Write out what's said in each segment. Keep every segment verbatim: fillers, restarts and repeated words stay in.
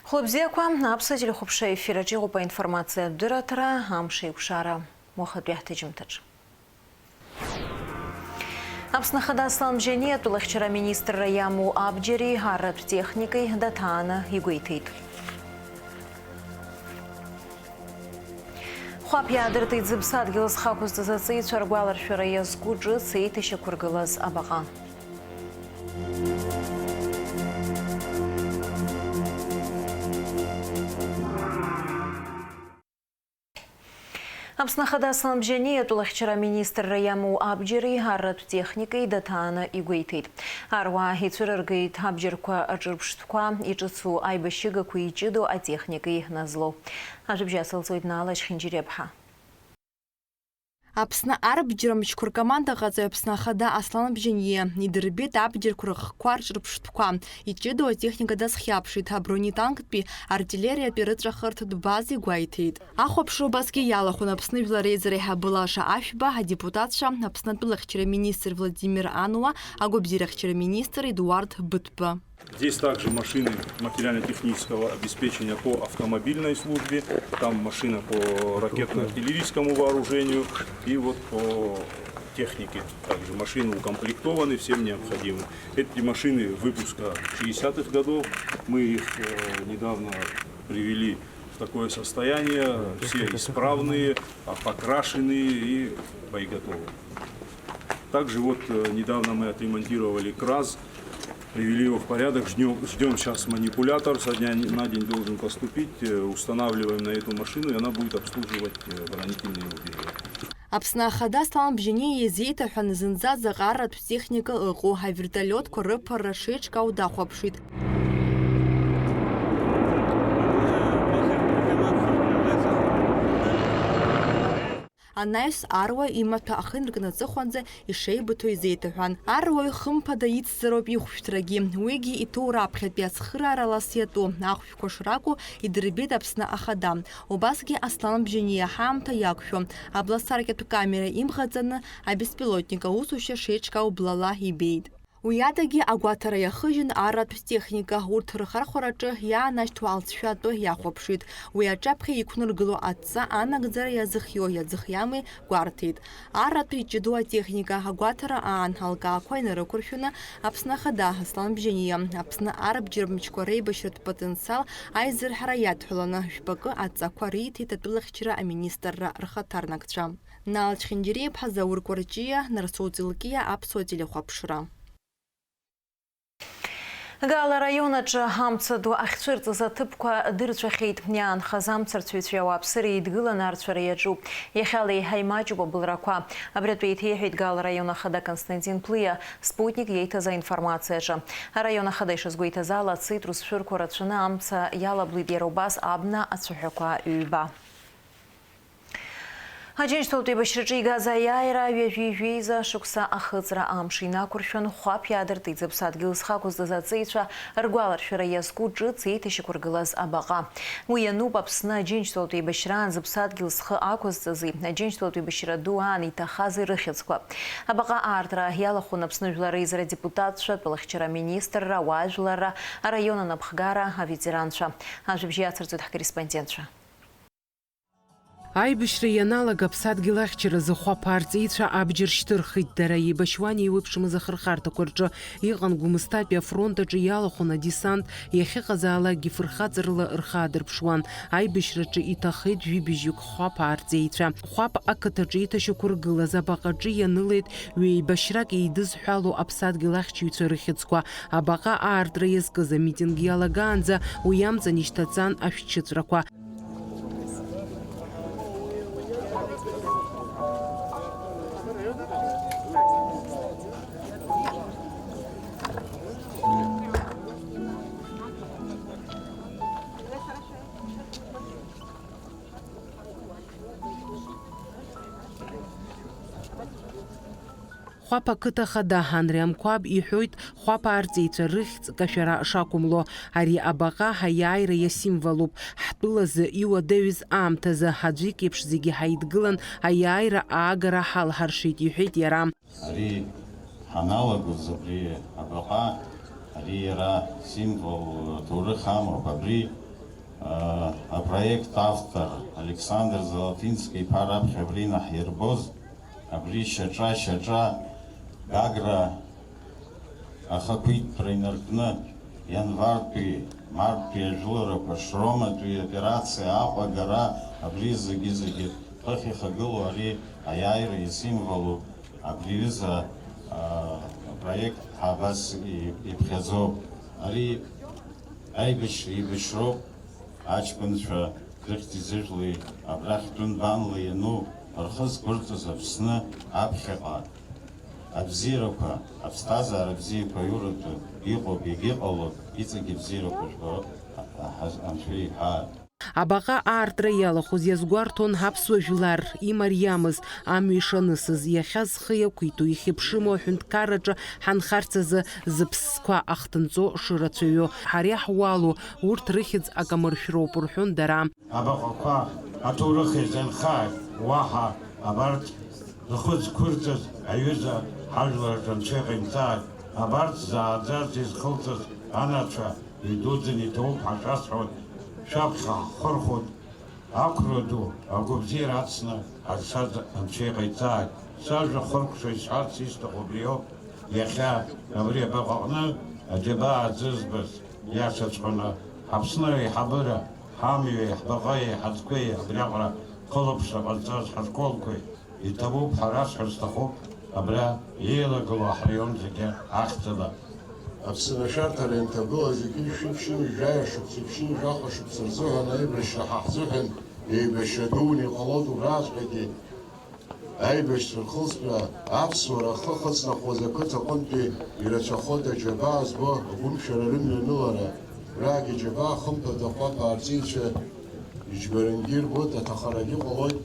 Хәлыбзиақәа, аԥсуа телехәаԥшра ефир аҿы иҟоуп аинформациатә дырраҭара, амш еиқәшара уахатәи ҳҭыжьымҭаҿ. Аԥсны Ахада Аслан Бжьаниа атәылахьчара аминистрра иамоу абџьари арратә техникеи даҭааны игәеиҭеит. Хәаԥ иаадыртит зыԥсадгьыл зхы ақәызҵаз аҵеицәа ргәаларшәара иазку ҿыц еиҭашьақәыргылаз абаҟа. Аԥсны Ахада Аслан Бжьаниа атәылахьчара аминистрра иамоу абџьари арратә техникеи даҭааны игәеиҭеит. Аруаа ицәырыргеит абџьарқәа аҿырԥштәқәа, иҿыцу аибашьыгақәеи иҷыдоу атехникеи назлоу. Ажәабжь ацылҵоит Наала Чхинџьириаԥҳа. Аԥсны арбџьар мчқәа ркомандаҟаҵаҩ Аԥсны Ахада Аслан Бжьаниа идырбеит абџьарқәа рыхқәа рҿырԥштәқәа, иҷыдоу атехника дазхьаԥшит, абронетанктәи артиллериатәи рыҵәахырҭатә база игәеиҭеит. Ахәаԥшра убасгьы иалахәын Аԥсны Жәлар Реизара аиҳабы Лаша Ашәба, адепутатцәа, Аԥсны атәылахьчара аминистр Владимир Ануа, агәабзиарахьчара аминистр Едуард Бытба. Здесь также машины материально-технического обеспечения по автомобильной службе, там машина по ракетно-артиллерийскому вооружению и вот по технике. Также машины укомплектованы всем необходимым. Эти машины выпуска шестидесятых годов. Мы их э, недавно привели в такое состояние. Все исправные, а, покрашенные и боеготовые. Также вот э, недавно мы отремонтировали КрАЗ, привели его в порядок. Ждем, ждем сейчас манипулятор, со дня на день должен поступить. Э, устанавливаем на эту машину, и она будет обслуживать э, оборонительные убежища. Аԥсны Ахада Аслан Бжьаниа иазеиҭаҳәаны зынӡа заҟаратә техника ыҟоу авертолиотқәа рыԥырра шеиҿкаау дахәаԥшит. Анаҩс аруаҩ имаҭәа ахы инаркны аҵыхәанӡа ишеибыҭоу изеиҭаҳәан. Аруаҩ хымԥада ицзароуп ихәшәтәрагьы. Уигьы иҭоу раԥхьатәи ацхыраара лас иатәу ахәшәқәа шракәу идырбеит Аԥсны Ахада. Убасгьы Аслан Бжьаниа ҳаамҭа иақәшәо, абласаркьатә камера имӷаҵаны, абеспилотник аусушьа шеиҿкаау блала ибеит. Уи адагьы агәаҭара иахыжьын арратә техника, урҭ рхархәараҿы иаанашьҭуа алҵшәа атәы иахәаԥшит. Уи аҿаԥхьа иқәнаргыло адҵа анагӡара иазыхиоу иаӡыхиамеи гәарҭеит. Арратә иҷыдоу атехника агәаҭара аан алкаақәа инарықәыршәаны, Аԥсны Ахада Аслан Бжьаниа, Аԥсны арбџьармчқәа реибашьратә потенциал аизырҳара иадҳәаланы, жәпакы адҵақәа риҭеит атәылахьчара аминистрра рхаҭарнакцәа. Наала Чхинџьириаԥҳа, Заур Кәарҷиа, Нарсоу Ҵилкиа, Аԥсуа телехәаԥшра. Гала араион аҿы амца ду ахьцәырҵыз аҭыԥқәа дырцәахьеит. Иаанхаз амцарцәаҩцәеи ауааԥсыреи еидгыланы арцәара иаҿуп. Иахьала еиҳа имаҷуп абылрақәа. Абри атәы еиҭеиҳәеит Гала араион ахада Константин Плиа Спутник иеиҭаз аинформациаҿы. Араион ахада ишазгәеиҭаз ала, ацитрус шәырқәа рацәаны амца иалаблит иара убас абна ацәаҳәақәа ҩба. Аџьынџьтәылатә еибашьраҿы игаз аиааира ҩажәи жәеиза шықәса ахыҵра амш инақәыршәан, Хәаԥ иаадыртит зыԥсадгьыл зхы ақәызҵаз аҵеицәа ргәаларшәара иазку ҿыц еиҭашьақәыргылаз абаҟа. Уи иануп Аԥсны Аџьынџьтәылатә еибашьраан зыԥсадгьыл зхы ақәызҵази Аџьынџьтәылатә еибашьра ду аан иҭахази рыхьӡқәа. Абаҟа аартра иалахәын Аԥсны Жәлар Реизара адепутатцәа, атәылахьчара аминистрра, ауаажәларра, араион анапхгара, аветеранцәа. Ажәабжь иацырҵоит ҳкорреспондентцәа. Аибашьра ианалага аԥсадгьыл ахьчаразы Хәаԥ арҵеицәа абџьар шьҭырхит. Дара еибашьуан еиуеиԥшымыз ахырхарҭақәа рҿы. Иҟан Гәымсҭатәи афронт аҿы иалахәын адесант, иахьыҟазаалакгьы фырхаҵарала рхы аадырԥшуан. Аибашьраҿы иҭахеит жәибжьҩык Хәаԥ арҵеицәа. Хәаԥ ақыҭаҿы иҭашьақәыргылаз абаҟаҿы ианылеит ҩеибашьрак еидызҳәало аԥсадгьыл ахьчаҩцәа рыхьӡқәа. Абаҟа аартра иазкыз амитинг иалагаанӡа уи амҵан ишьҭаҵан ашәҭшьыҵәрақәа. Хәаԥ ақыҭа хада Ҳанри Амқәаб иҳәоит, Хәаԥ арҵеицәа рыхьӡ кашәара шақәымло. Ари абаҟа ҳаиааира иасимволуп. Ҳтәылазы иуадаҩыз аамҭазы аӡәык еиԥш зегьы ҳаидгылан, аиааира аагара ҳалҳаршеит, иҳәеит иара. Ари ҳаналагоз абри абаҟа, ари иара символ, ҭоурых амоуп. Абри Апроект автор Александр Золотинский-иԥа раԥхьа абри инаҳирбоз, абри шьаҿа-шьаҿа Гагра ахақәиҭтәра инаркны, ианвартәи, марттәи ажәыларақәа, Шроматәи аоперациа, Аҟәа агара, абри зегьы-зегьы хыхь ихагылоу ари аиааира исимволуп, абри аҩыза, а, апроект абас и-, иԥхьаӡоуп. Ари аибашьра еибашьроуп, аҷкәынцәа рыхьӡи-зыжәлеи абрахь тәым-банла иану, рхы зқәырҵаз Аԥсны аԥхьаҟа абзиарақәа, аԥсҭазаара бзиақәа аиуратәы иҟоуп, егьыҟалоит, иҵегь абзиарақәа жәбо, а-, а-, Анцәа иҳәаат. Абаҟа аартра иалахәыз иазгәарҭон ҳаԥсуа жәлар имариамыз, амҩа ишанысыз, иахьа зхы иақәиҭу, ихьыԥшыму аҳәынҭқарраҿы ҳанхарц азы зыԥсқәа ахҭынҵо шырацәаҩу. Ҳара иаҳуалу урҭ рыхьӡ акамыршәроуп рҳәон дара. Абаҟақәа аҭоурых иазынхааит, уаҳа абарҭ зхы зқәырҵаз аҩыза ҳажәлар рҿы анцәа иҟаимҵааит, абарҭ зааӡарц изхылҵыз анацәа идуӡӡаны иҭабуп ҳәа шәасҳәоит, шәаԥхьа ҳхырхәоит, ақәра ду, агәабзиара ацны ҳазшаз анцәа иҟаиҵааит. Сажәа хыркәшо исҳәарц исҭаху убриоуп, иахьа абри абаҟаҟны аџьабаа зызбаз, иашаҵәҟьаны, Аԥсны аиҳабыра, ҳамҩеи, ҳбаҟеи, ҳаӡқәеи абриаҟара хылаԥшра ҟазҵаз ҳашколқәеи, иҭабуп ҳәа расҳәар сҭахуп, абра еилагылоу ҳраион зегьы ахьӡала. Аԥсны ашәарҭара ианҭагыла зегьы шәи ԥшьынҩажәаҩа шықәса, ԥшьынҩажәаха шықәса рзыҳәан аибашьра ҳа ҳзыҳәан еибашьра дуны иҟалоит, убраҵәҟьагьы аибашьцәа рхылҵра аԥсуара ахы ахыҵнахуаз ақыҭа аҟынтәи ирацәахоит аџьабаа збо агәымшәара рымҩанылара. Раагьы џьабаа хымԥада хәаԥа арҵаҩцәа иџьбарангьы ирбоит, аҭахарагьы ҟалоит,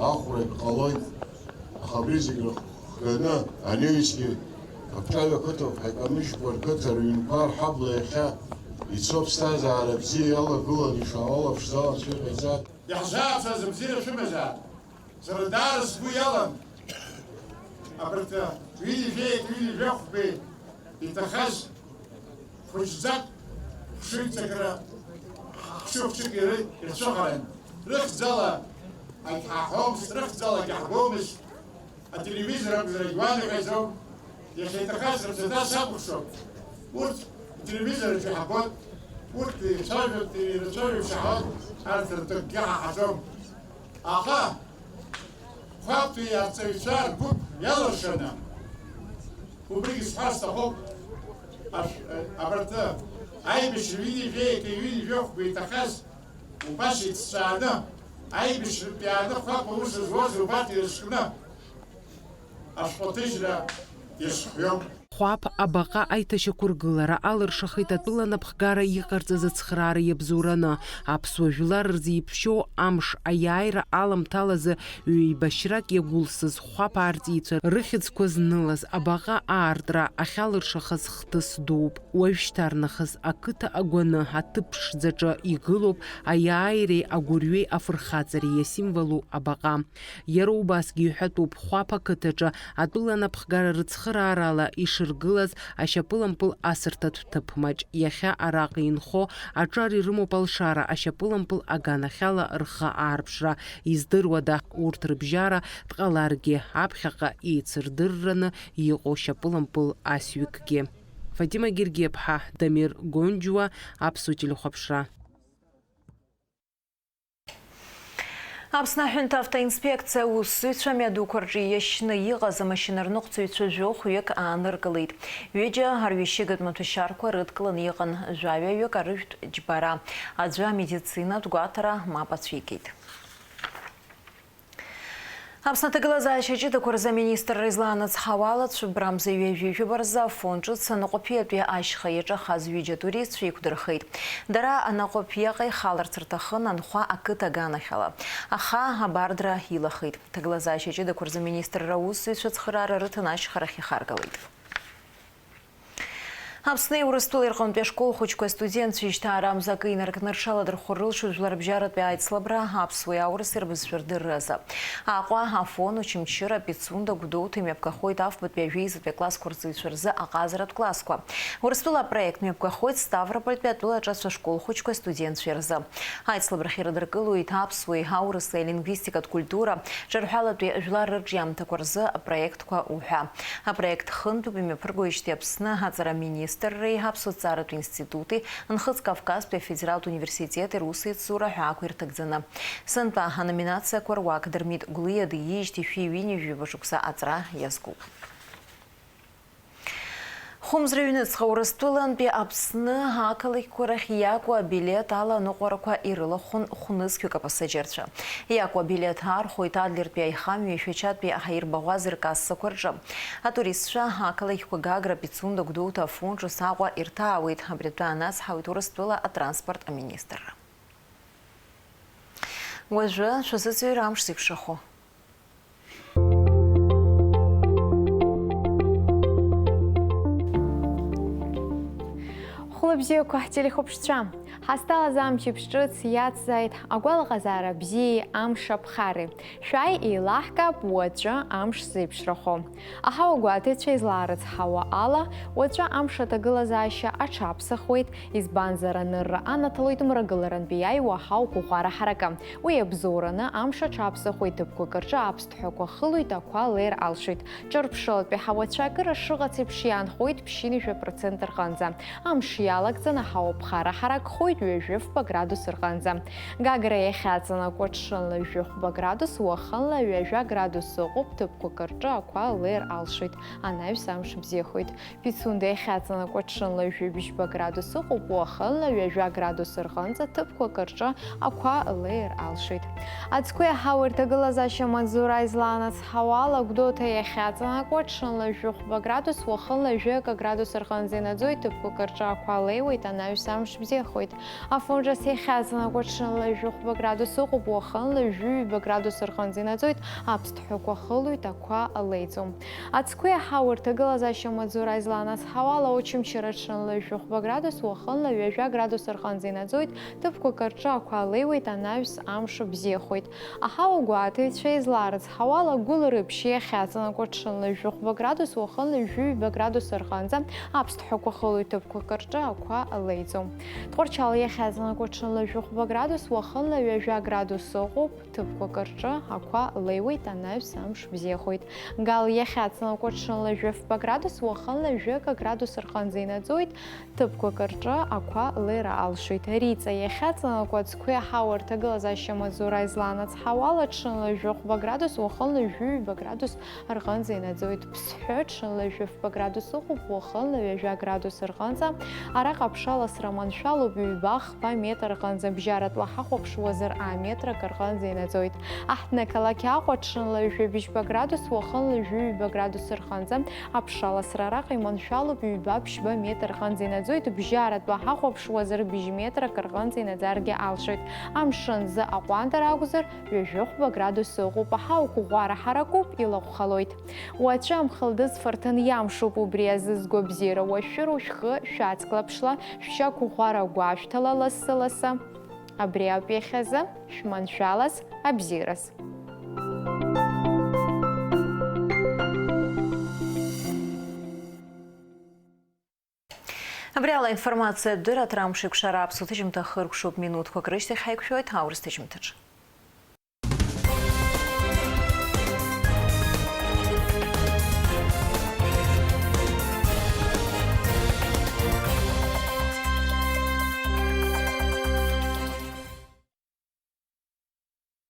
ахәрагь ҟалоит. Аха абри зегь рыхганы анаҩсгьы Аԥҽаҩ ақыҭақәа ҳаикамыжькәа рқыҭа рыҩнқәа рҳабла иахьа ицо аԥсҭазаара бзиа иалагыланы ишаауа алаԥшзаалан цәа иҟаиҵап. Иаҳзаацәаз абзиара шәымазаап. Сара даара сгәы иалан абарҭ ҩынҩажәеи ҩынҩажәи жәохәбеи иҭахаз хәыҷӡак хшыҩҵакра, хшыҩ-хәыҷык иры-, ирцәыхаран. Рыхьӡала агьҳаҳәомызт, рыхьӡалагьы ҳбомызт. Ателевизор акәзар, агьуан иҟаиҵом. Иахьа иҭахаз рыбзаҭа сакәыхшоуп. Урҭ ателевизор аҿы иҳабон, урҭ еицәажәон, ирацәажәон, шаҳон, арҭ ртәыкгьы ҳаҳаӡом. Аха Хәаԥтәи арҵаҩцәа ргәыԥ иалыршаны, убригьы сҳәар сҭахуп, ашә-, абарҭ аибашьра ҩынҩажәеи акы ҩынҩажәи жәохәба иҭахаз, убас иҭҵааны, аибашьратәи ааны Хәаԥ аус зуаз убарҭ ирызкны ашәҟәыҭыжьра иазхиоуп. Хәаԥ абаҟа аиҭашьақәыргылара алыршахеит атәыла напхгара иҟарҵаз ацхраара иабзоураны. Аԥсуа жәлар рзеиԥшьоу амш аиааира аламҭалазы ҩеибашьрак иагәылсыз Хәаԥ арҵаҩцәа рыхьӡқәа знылаз абаҟа аартра ахьалыршахаз хҭыс дууп. Уажәшьҭарнахыс ақыҭа агәаны аҭыԥ ԥшӡаҿы игылоуп аиааиреи агәырҩеи афырхаҵареи иасимволу абаҟа. Иара убасгьы иҳәатәуп Хәаԥ ақыҭаҿы атәыла напхгара рыцхыраарала ишыргылаз ашьапылампыл асырҭатә ҭыԥ маҷ. Иахьа араҟа инхо аҿар ирымоуп алшара ашьапылампыл аганахьала рхы аарԥшра. Издыруада, урҭ рыбжьара дҟаларгьы, аԥхьаҟа еицырдырраны иҟоу шьапылампыл асҩыкгьы. Фатима Гергиаԥҳа, Дамир Гонџьуа, Аԥсуа телехәаԥшра. Аԥсны аҳәынҭа автоинспекциа аусзуҩцәа амҩадуқәа рҿы иашьны иҟаз амашьынарныҟәцаҩцәа жәохәҩык ааныркылеит. Ҩыџьа арҩашьыгатә маҭәашьарқәа рыдкыланы иҟан, жәаҩаҩык арыжәтә џьбара. Аӡәы амедицинатә гәаҭара мап ацәикит. Аԥсны аҭагылазаашьа ҷыдақәа рзы аминистрра излаанацҳауа ала, цәыббрамза ҩажәи жәаба рзы Афон ҿыц анаҟәаԥиатәи ашьха иаҿахаз ҩыџьа атуристцәа еиқәдырхеит. Дара анаҟәаԥиаҟа ихаларц рҭахын анхәа ақыҭа аганахьала. Аха абардра илахеит. Ҭагылазаашьа ҷыдақәа рзы аминистрра аусзуҩцәа ацхыраара рыҭан ашьхарахь ихаргалеит. Аԥсни Урыстәылеи рҟынтәи ашкол хәыҷқәа астудентцәа ишьҭаарамза акы инаркны рҽаладырхәыр рылшоит жәларбжьаратәи аицлабра аԥсуеи аурыси рбызшәа рдырразы. Аҟәа, Афон, Очамчыра, Пицунда, Гәдоуҭа имҩаԥгахоит афбатәи ажәеизатәи аклассқәа рҵаҩцәа рзы аҟазаратә классқәа. Урыстәыла апроект мҩаԥгахоит Ставропольтәи атәылаҿацәа ашкол хәыҷқәа астудентцәа рзы. Аицлабрахь ирыдыркылоит аԥсуеи аурыси алингвистикатә культура, ҿырҳәалатәи жәлар рырҿиамҭақәа рзы апроектқәа уҳәа. Апроект хынтәуп имҩаԥыргоижьҭеи Аԥсны аҵара министрреи Аԥсуа ҭҵааратә институти Нхыҵ Кавказтәи афедералтә университети русеицура ҳәаақәа ирҭагӡаны. Сынтәа аноминациақәа руак Дырмит Гәлиа диижьҭеи шәи ҩынҩажәи жәаба шықәса аҵра иазкуп. Хәымз рыҩныҵҟа Урыстәылантәи Аԥсны ақалақьқәа рахь иакәу абилеҭ ала аныҟәарақәа ирылахәын хәнызқьҩык апассаџьырцәа. Иакәу абилеҭ аархәоит Адлертәи аихамҩеи Шәачатәи аҳаирбаӷәаза ркассақәа рҿы. Атуристцәа ақалақьқәа Гагра, Пицунда, Гәдоуҭа, Афон ҿыц Аҟәа ирҭаауеит. Абри атәы анацҳауеит Урыстәыла атранспорт аминистрра. Уажәы шәазыӡырҩыр амш зеиԥшрахо. Хәлыбзиақәа, ҳтелехәаԥшцәа! Ҳазҭалаз амчыбжь ҿыц иацзааит агәалаҟазаара бзиеи амш аԥхарреи. Шәааи, еилаҳкаап уаҵәы амш зеиԥшрахо. Аҳауагәаҭаҩцәа излаарыцҳауа ала, уаҵәы амш аҭагылазаашьа аҽаԥсахуеит, избанзар, анырра анаҭалоит мрагыларантәи иааиуа аҳауа қәыӷәӷәара ҳаракы. Уи иабзоураны амш аҽаԥсахуеит, ҭыԥқәак рҿы аԥсҭҳәақәа хылоит, ақәа леир алшоит. Ҿырԥшылатәи ҳауацәа акыр ашыҟац еиԥш иаанхоит ԥшьынҩажәа процент рҟынӡа. Амш иалагӡаны аҳауа ԥхара ҳаракхоит ҩажәи фба градус рҟынӡа. Гагра иахьаҵанакуа ҽынла жәохәба градус, уахынла ҩажәа градус ыҟоуп, ҭыԥқәак рҿы ақәа леир алшоит, анаҩс амш бзиахоит. Пицунда иахьаҵанакуа ҽынла жәибжьба градус ыҟоуп, уахынла ҩажәа градус рҟынӡа, ҭыԥқәак рҿы ақәа леир алшоит. Аӡқәеи аҳауеи рҭагылазаашьа амаҵзура излаанацҳауа ала, Гәдоуҭа иахьаҵанакуа ҽынла жәохәба градус, уахынла ҩажәа градус рҟынӡа инаӡоит, ҭыԥқәак рҿы ақәа леиуеит, анаҩс амш бзиахоит. Афон ҿыц иахьаҵанакуа ҽынла жәохәба градус ыҟоуп, уахынла ҩажәи ҩба градус рҟынӡа инаӡоит, аԥсҭҳәақәа хылоит, ақәа леиӡом. Аӡқәеи аҳауеи рҭагылазаашьа амаҵзура излаанацҳауа ала, Очамчыра ҽынла жәохәба градус, уахынла ҩажәа градус рҟынӡа инаӡоит, ҭыԥқәак рҿы ақәа леиуеит, анаҩс амш бзиахоит. Аҳауагәаҭаҩцәа излаарыцҳауа ала, Гәылрыԥшь иахьаҵанакуа ҽынла жәохәба градус, уахынла ҩажәи ҩба градус рҟынӡа аԥсҭҳәақәа хылоит, ҭыԥқәак рҿы ақәа леиӡом. Тҟәарчал иахьаҵанакуа ҽынла жәохәба градус, уахынла ҩажәа градус ыҟоуп, ҭыԥқәак рҿы ақәа леиуеит, анаҩс амш бзиахоит. Гал иахьаҵанакуа ҽынла жәафба градус, уахынла ҩажәа градус рҟынӡа инаӡоит, ҭыԥқәак рҿы ақәа леира алшоит. Риҵа иахьаҵанакуа аӡқәеи аҳауеи рҭагылазаашьа амаҵзура излаанацҳауа ала, ҽынла жәохәба градус, уахынла ҩажәа градус рҟынӡа инаӡоит. Ԥсҳәы ҽынла жәафба градус ыҟоуп, уахынла ҩажәа градус рҟынӡа. Араҟа аԥшаласра маншәалоуп, ҩба-хԥа метр рҟынӡа, бжьаратәла ҳахәаԥшуазар, аметр акы рҟынӡа инаӡоит. Аҳҭнықалақь Аҟәа ҽынла ҩажәи бжьба градус, уахынла ҩажәи ҩба градус рҟынӡа. Аԥшаласра араҟа иманшәалоуп, ҩба-ԥшьба метр рҟынӡа инаӡоит, бжьаратәла ҳахәаԥшуазар, бжь метр акы рҟынӡа инаӡаргьы алшоит. Амшын зы аҟәандара акәзар, ҩажәи хәба градус ыҟоуп, аҳауа қәыӷәӷәара ҳаракуп, илахәхалоит. Уаҵәы амхылдыз фырҭын иамшуп, убри азы згәабзиара уашәшәыроу шәхы шәацклаԥшла, шәшьа қәыӷәӷәара гәашәҭала лассы-лассы. Абри ауп иахьазы, шәманшәалаз, абзиараз. Абри ала аинформациатә дырраҭара амш еиқәшара аԥсуа ҭыжьымҭа хыркәшоуп, минуҭқәак рышьҭахь ҳаиқәшәоит аурыс ҭыжьымҭаҿы.